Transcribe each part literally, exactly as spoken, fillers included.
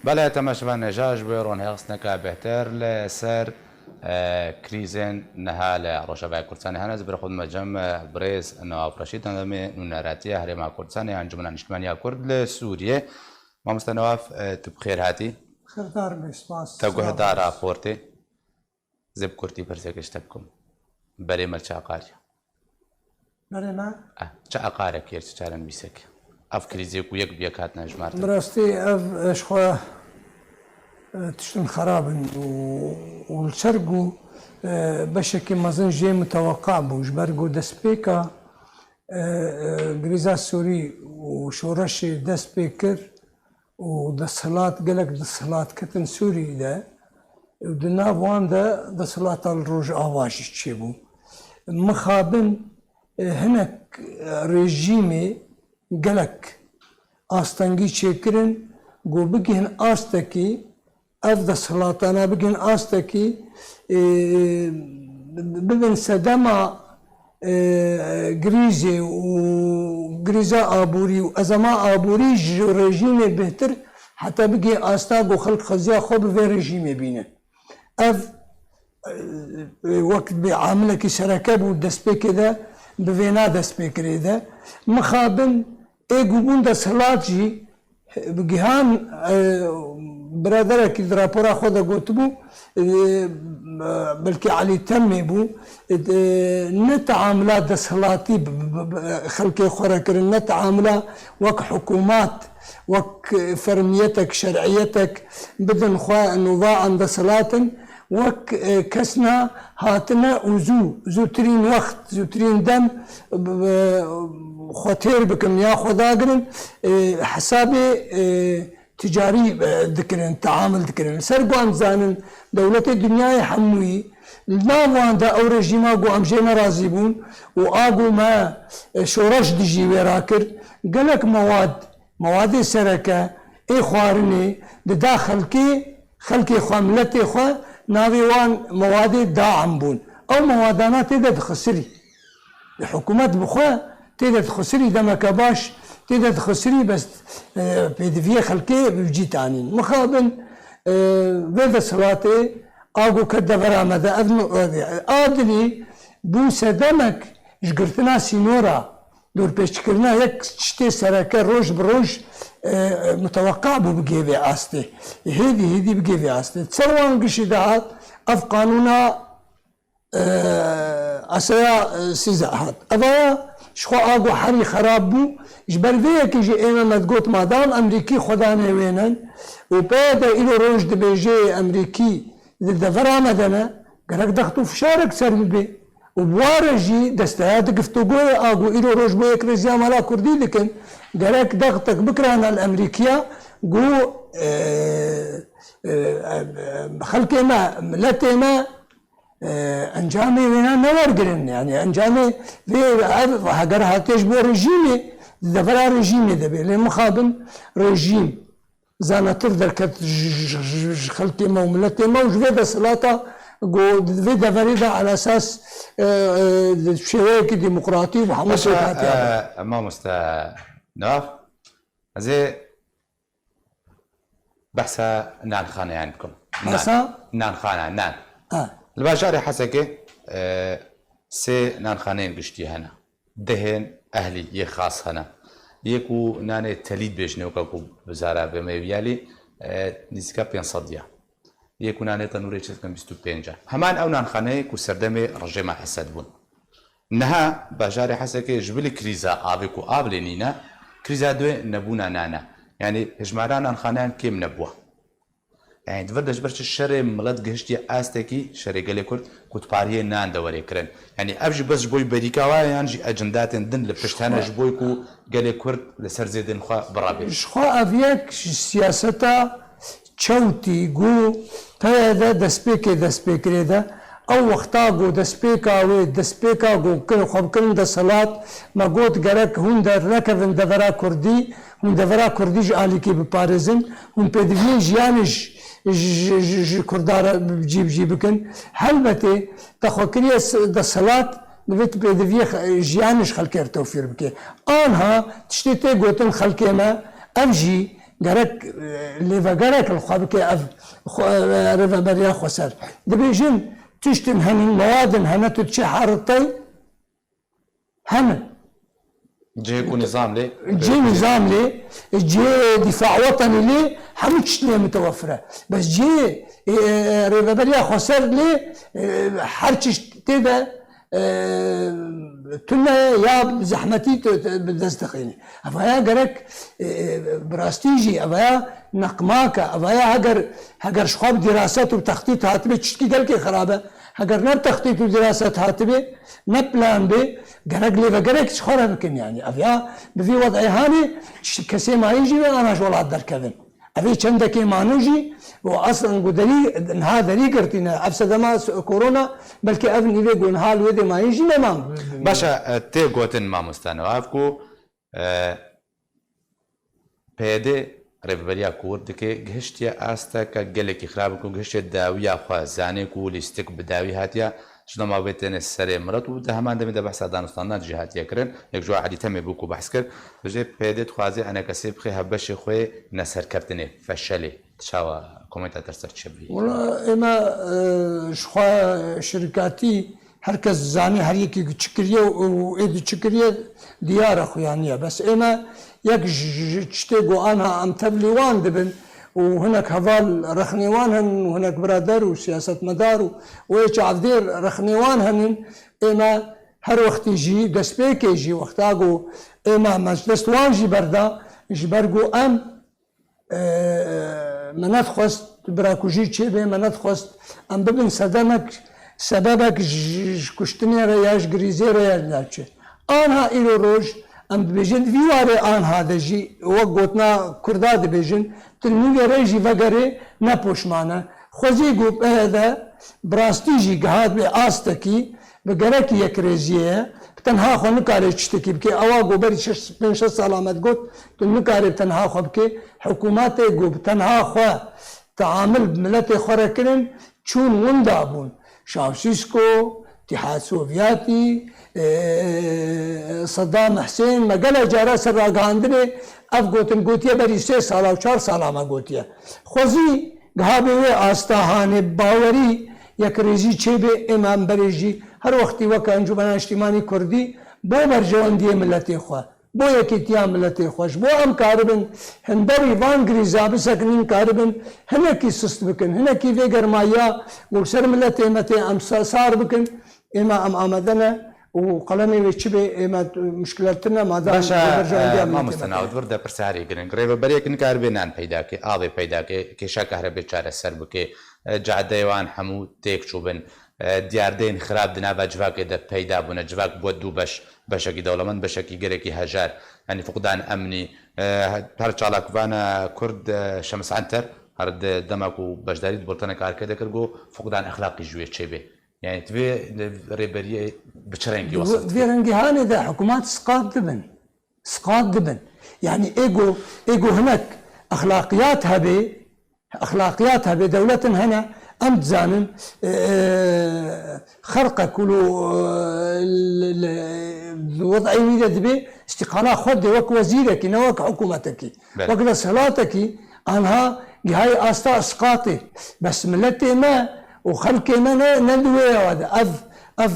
Belê, temaşevanên hêja, ji bo ronahêxistineke bêhtir li ser, e, krîzên niha li Rojavayê Kurdistanê hene, ez bi xwe dime cem, e, birêz Newaf Reşîd, endamê Nûneratiya Herêma Kurdistanê, Encûmena Niştimaniya Kurd li Sûriyê. Mamoste Newaf, e, tu bi xêr hatî. Xêrdar be, spas. Te guhdar raportê. Ez ê bi kurtî pirseke ji te bikim. Berê me li çi aqariye? Berê me? Eh, çi aqarek ye, çi çarenivîsek? Ev krîzê ku yek bi yek hatine hejmartin. Bi rastî ev, eh, ji xwe, eh, tiştin xerab in û, û li ser ku, eh, beşekî mezin jê miteweqa bû. Ji ber ku destpêka, eh, eh, krîza Sûrî û şoreşê dest pê kir, û desthilat, gelek desthilat ketin Sûriyê de û di nav wan de desthilata li Rojava jî çêbû. Mixabin, e, hinek, e, rejîmê gelek astengî çêkirin, ku bigihên astekî, ev desthilatana bigihên astekî, e, bibin sedema e, grîzê û grîza aborî û ezema aborî ji rejîmê bêhtir heta bigê asta ku xelk xeziya xwe bi vê rejîmê bîne. Ev, e, e, wek bi amilekî sereke bû destpêkê de, bi vêna destpêkirê de. Mixabin ê ku bûn desthilat jî, bi gihan, e, biraderekî di rapora xwe de gotibû, e, belkî Elî Temê bû, e, ne teamula desthilatî bi, bi, bi, bi xelkê xwe re kirin, ne teamula wek hikûmat, wek fermiyetek, şer'iyetek bidin xwe nûva an desthilatin, wek, e, kesna hatine û zû, zûtirîn wext, zûtirîn dem, b-, b-, xwe têr bikin ya xwe dagirin, e, hesabê, e, ticarî, e, dikirin, teamil dikirin. Li ser ku em zanin, dewletê dinyayê hemûyî, li nav wan de ew rejîma ku em jê nerazî bûn û a ku me, e, şoreş dijî wê rakir, gelek mewad, mewadê sereke ê xwarinê dida xelkê, xelkê xwe, miletê xwe, navê wan mewadê daim bûn. Ew mewadana tê de dixisirî. Hikûmet bi xwe tê de dixisirî, demeke baş tê de dixisirî, bes, e, pêdiviyê xelkê bi cî tanîn. Mixabin, e, vê desthilatê a ku ket devera me de, ev, e, a dilî bû sedemek ji girtina sînora, dorpêçkirina yek tiştê sereke roj bi roj, e, e, miteweqa bû bigê vê astê. Hêdî hêdî bigê vê astê. Ser wan gişî dihat, ev qanûna, e, asaya, e, sîze hat. Eva ji xwe a ku herî xerab bû, ji ber vê yekê jî ê me me digot, madam Emerîkî xwe danê wênen û P Y D îro roj dibêje Emerîkî di devera me de ne, gerek dext û fişarek ser bibê. Û bi wa re jî desteya di giftogoyê a ku îro roj bo yekrêziya mala Kurdî dikin, gerek dextek bikirana li Emerîkiya ku, e, e, e, xelkê me, miletê me, e, encamê wêna newergirin. Yani encamê vê ev heger hatiye ji bo rejîmê, di devera rejîmê de bê. Lê mixabin rejîm zanatir derket ji, ji, ji, ji xelkê me û miletê me û ji vê desthilata ku di vê deverê de ala esas, e, e, di şêweyekî demokratî û bi hemû Paşa, pêk hatiye. E, mamoste Newaf, ez ê behsa nanxaneyan bikim. Nan. Behsa? Nanxana, nan. Ha. Li bajarê Hesekê, e, sê nanxaneyên giştî hene. Dehên ehlî yê xas hene. Yê ku nanê telî dibêjinê weke ku bi zara be me wiyalî, e, nîzika pênc sed ya. Yê ku nanê tenûrê çi dikin bîst û pênc e. Heman ew nanxaneyê ku serdemê rejêma Esed bûn. Niha bajarê Hesekê ji bilî krîza avê ku av lê nîne, krîza duê nebûna nan e. Yanî hejmara nanxaneyan kêm nebûwa. Yanî di vir de ji ber çi şerê milet gihiştiye astekî, şerê gelê Kurd, ku di pariyê nan de were kirin. Yanî ev jî bes ji bo berîka wa ye yan jî ecindatên din li pişt hene ji bo ku gelê Kurd li ser zêdên xwe birabê? Ji xwe ev yek ji siyaseta çewtî ku P Y D destpêkê destpêkirê de, ew wexta ku destpêka wê, destpêka ku kir, xwe bikirin desthilat, me got gerek hûn dernekevin devera Kurdî, hûn devera Kurdî ji alîkê biparêzin, hûn pêdiviyên jiyanê ji, ji, ji, ji, ji Kurda re bi cî bi cî bikin. Helbetê te xwe kiriye s-, desthilat, divê tu pêdiviyê xe-, jiyanê ji xelkê re tewfîr bike. Anha tiştê tê gotin xelkê me, ev jî Gerek, e, lêvegerek li xwe bike ev xwe, e, rêveberiya xweser. Dibêjin tiştin henin, mewadin hene tu diçî heritey, henin. Cihê ku nîzam lê. Cihê nîzam lê, cihê dîfa wetenî lê, hemû tişt lê mitewefir e. Bes cihê, e, e, rêveberiya xweser lê, e, her tişt tê de, e, tune ya zehmetî tu, tu bi dest dixînî. Evaya gerek, e, e, bi rastî jî, evaya neqmak e, evaya heger, heger ji xwe bi dîraset û textît hatibe tiştkî gelkî xirab e. Heger ne bi textît û dîraset hatibe, ne plan bê, gerek lêvegerek ji xwe re bikin, yanî. Ev ya bi vî wed'ê hanê, ş-, kesê mayî jî wê ana ji welat derkevin. Ev ê çendekê mano jî û aslan ku derî, niha derî girtîne. Ev sedema s-, korona, belkî ev nîvê ku niha li wê dê mayî jî neman. Baş e, e, tê gotin mamoste Newaf ku, e, P Y D rêveberiya ku wir dike, gihiştiye asteke gelekî xirab ku gihiştiye dawiya xwe, zanê ku lîstik bi dawî hatiye, ji dema vê têne serê milet û di heman demê de behsa danûstandina jî hatiye kirin. Yek ji wan Elî Temê bû ku behs kir, dibêje P Y D dixwaze enekesê bixê hevbeşê xwe yê neserkeftinê, feşelê. Çawa komenta te ser çi bî? Wala ême, e, ji xwe şirkatî her kes zanî her yekî çi kiriye û êdî çi kiriye diyar e, xuya niye. Bes ême yek ji, ji tiştê ku anha em tevlî wan dibin û hinek heval rexnê wan henin û hinek birader û siyasetmedar û, û ê çavdêr rexnê wan henin, ême her wextî jî destpêkê jî wexta ku ême me ji dest wan jî berda, ji ber ku em, e, me nedixwest birakujî çêbe, me nedixwest em bibin sedemek, sebebek ji, ji kuştinê re ya ji girîzê re ya naçe. Anha îro roj em dibêjin, di vî warê anha de jî wek gotina Kurda dibêjin, tu li nîvê rê jî vegerê ne poşman e. Xwezî ku P Y D bi rastî jî gihat bê astekî, bi gerekî yekrêziyê ye. Bi tenha xwe nikare tiştekî bike. Ewa ku berî şeş, pênc şeş sala me digot, tu nikare bi tenha xwe bike. Hikûmetê ku bi tenha xwe teamil bi miletê xwe re kirin, çûn winda bûn. Çawsîsko, Îtîhad Sovyetî, e, Sedam Husên, me gelek cara ser ragihandinê ev gotin gotiye berî sê sala û çar sala me gotiye. Xwezî Giha bê wê asta hanê bawerî yekrêzî çêbê, ê me em berê jî her wextî weke Encûmena Niştîmanî Kurdî bo berjewendiyê miletê xwe, bo yekîtiya miletê xwe, ji bo em karibin hemberî van grîza bisekinin, karibin hinekî sist bikin, hinekî vê germayiya ku li ser miletê me tê em sa-, sar bikin. Êma em amade ne û qelemê wê çi bê, êma muşkilat tune, madem Baş e, berjewendiya e, miletê mamoste me Newaf, tê. Di vir de pirsa herî giring. Rêveberiyek nikaribe nan peyda ke, avê peyda ke, kêşa kahrebê çareser bike, e, cadeyê wan hemû têk çûbin, e, diyardeyên xirab di nava civakê de peyda bûne, civak bû du beş, beşekî dewlemend, beşekî gelekî hejar, yanî fuqdan emnî, e, her çalakvana Kurd, e, Şems Enter, her di dema ku beşdarî di bultena karkê de kir, got fuqdan exlaqî ji wê çêbê. Yani, divê rêberiyê bi çi rengî wesif divê rengî hanê de hikûmat sqat dibin. Sqat dibin. Yani, êgo, êgo hinek exlaqiyat hebê, exlaqiyat hebê, dewletin hene, em dizanin, e, e, xerqek û li, li, li, di wed'ê wî de dibê îstîqala xwe dê wek wezîrekî, ne wek hikûmetekî. Belê. Wek desthilatekî anha gihayî asta isqatê. Bes miletê me û xelkê me ne, ne di wê ya de. Ev, ev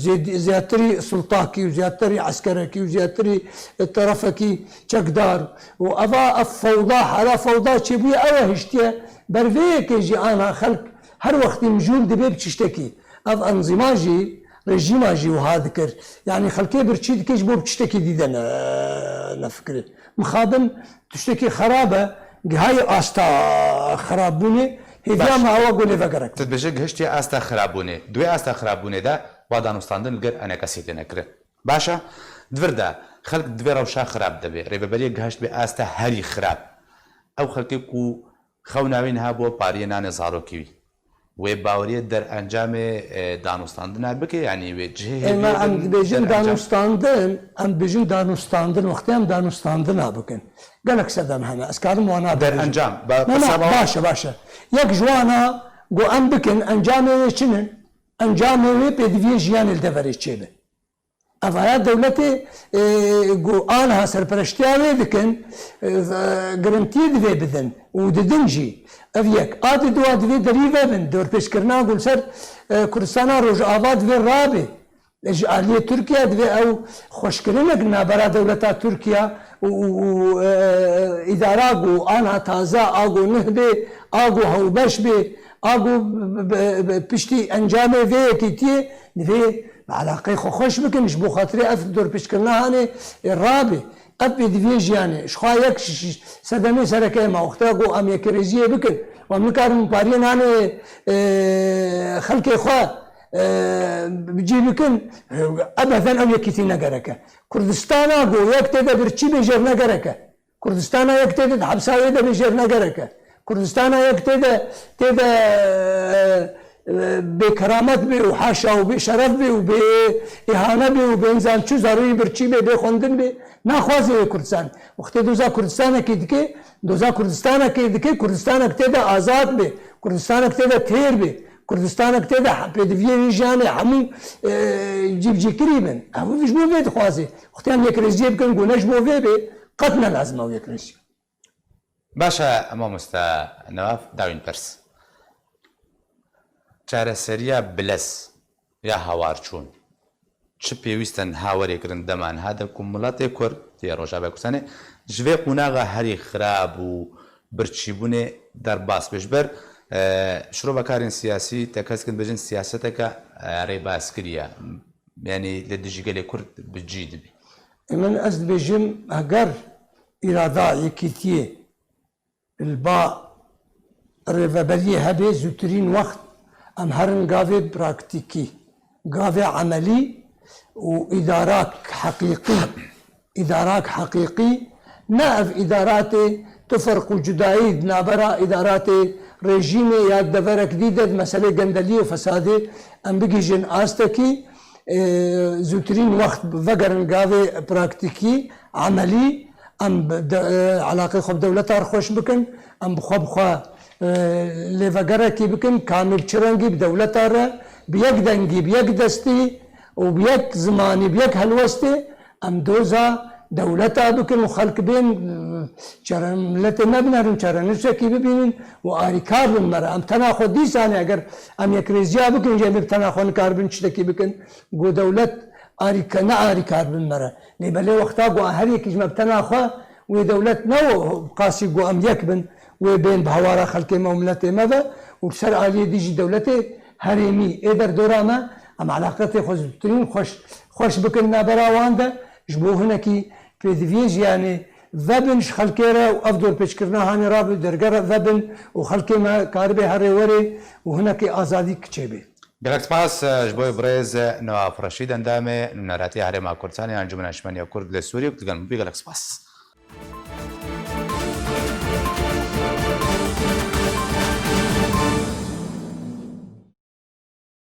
zêd-, zêtirî sultakî û zêtirî eskerekî û zêtirî, e, terefekî çekdar û eva ev fewda, hala fewda çêbûye, ew e hiştiye. Ber vê yekê jî anha xelk her wextî mijûl dibe bi tiştekî. Ev enzîma jî, rejîma jî wiha dikir. Yanî xelkê birçî dike ji bo bi tiştekî dî de ne, nefikirê. Mixabin tiştekî xerab e, gihayê asta xerabûnê, hêviya Baş. me awa golê vegerek. Tu dibêje gihiştiye asta xerabûnê. Di wê asta xerabûnê de wa danûstandin li gel enekesî têne kirin. Baş e, di vir de xelk di vê rewşa xerab de bê. Rêveberiyê gihişt bê asta herî xerab. Ew xelkê ku xewna wî niha bû pariyê nanê zarokê wî. Wê baweriyê derencamê, e, danûstandina bike, yanî wê cihê Êma hêviyê em bin dibêjin derencam- danûstandin, em dibêjin danûstandin, wextê em danûstandina bikin. Gelek sedem hene, ez karim wana bibêjim. Derencam, ba-, Ne, ne, ba- baş e, baş e. Yek ji wana ku em bikin, encamê wê çi ne? Encamê wê pêdiviyê jiyanê li deverê çêbe. Evaya dewletê, e, ku aniha serpereştiya wê dikin, e, girintiyê divê bidin û didin jî. Ev yek. A di dua divê derî vebin. Dorpêçkirina ku li ser, e, Kurdistana Rojava divê rabe. Ji aliyê Tirkiye divê ew xweşkirinek navbera dewleta Tirkiye û, û, û, e, îdara ku aniha taze, a ku nuh bê, a ku hewbeş bê, a ku bi, bi, bi, piştî encamê vê yekîtiyê divê bi eleqeyê xwe xweş bikin, ji bo xatirê ev dorpêçkirina hanê, e, rabe. Ev pêdiviyê jiyanê, ji xwe yek ş-, ş-, sedemê sereke ye, ma wexta ku em yekrêziyê bikin, û em nikarin pariyê nanê, e, xelkê xwe, e, bi cî bikin, e, ebeden ew yekîtî ne gerek e. Kurdistana ku yek tê de birçî bê jêr ne gerek e. Kurdistana yek tê de di hepsa wê de bê jêr ne gerek e. Kurdistana yek tê de, tê de, e, e, bêkeramet bê û haşa û bêşeref bê û bê îhane bê û bê nizam çi zarûyî birçî bê, bê xwendin bê. Naxwaze wê Kurdistan. Wextê doza Kurdistanekê dike, doza Kurdistanekê dike, Kurdistanek tê de azad bê, Kurdistanek tê de têr bê, Kurdistanek tê de he-, pêdiviyê wî jiyanê hemû, e, cîbicîkirî bin. Ew ji bo vê dixwaze. Wextê em yekrêziyê bikin, ku ne ji bo vê bê, qet ne lazim e ew yekrêziyê. Baş e, mamoste Newaf, dawîn pirs. Çareseriya bilez ya hawarçûn çi pêwîst e niha were kirin dema niha de ku miletê Kurd yê Rojava Kurdistanê ji vê qonaxa herî xirab û birçîbûnê derbas be? Ji ber, e, şirovekarên siyasî tekez dikin dibêjin siyaseteke, e, rêbaskirî ye. Yanî li dijî gelê Kurd bi cî dibî. Ê min ez dibêjim, heger îrada yekîtiyê li ba rêveberiyê hebe, zûtirîn wext em herin gavê praktîkî, gavê emelî û îdarak heqîqî, îdarak heqîqî, ne ev îdaratê tu ferq û cudayî di navbera îdaratê rejîmê ya deverek dî de di meselê gendeliyê û fesadê em bigihîjin astekî, e, zûtirîn wext vegerin gavê praktîkî, emelî, em bi de, e, eleqê xwe bi dewleta re xweş bikin, em bi xwe bi xwe, e, lêvegerekî bikin, kamî bi çi rengî bi dewleta re, bi yek dengî, bi yek destî û bi yek zimanî, bi yek helwestê em doza dewleta bikin û xelk bên, e, çare, miletê me binerin, çarenûsekî bibînin û arîkar bin me re. Em tena xwe dîsanê eger em yekrêziya bikin, jê em ê bi tena xwe nikaribin tiştekî bikin, ku dewlet arîke, ne arîkar bin me re. Lê belê wexta ku her yekî ji me bi tena xwe, wê dewlet ne wo qasî ku em yek bin, wê bên bi hawara xelkê me û miletê me ve û li ser aliyê dî jî dewletê herêmî ê derdora me, em eleqetê xwe zûtirîn xweş, xweş bikin navbera wan de, ji bo hinekî pêdiviyê jiyanê vebin ji xelkê re û ev dorpêçkirina hanê rabe derge re vebin û xelkê me karibê herê werê û hinekî azadî kiçê bê. Gelek spas, e, ji bo birêz, e, Newaf Reşîd, endamê Nûneratiya Herêma Kurdistanê ya Encûmena Niştimaniya Kurd li Sûriyê, ku digel min bû. Gelek spas.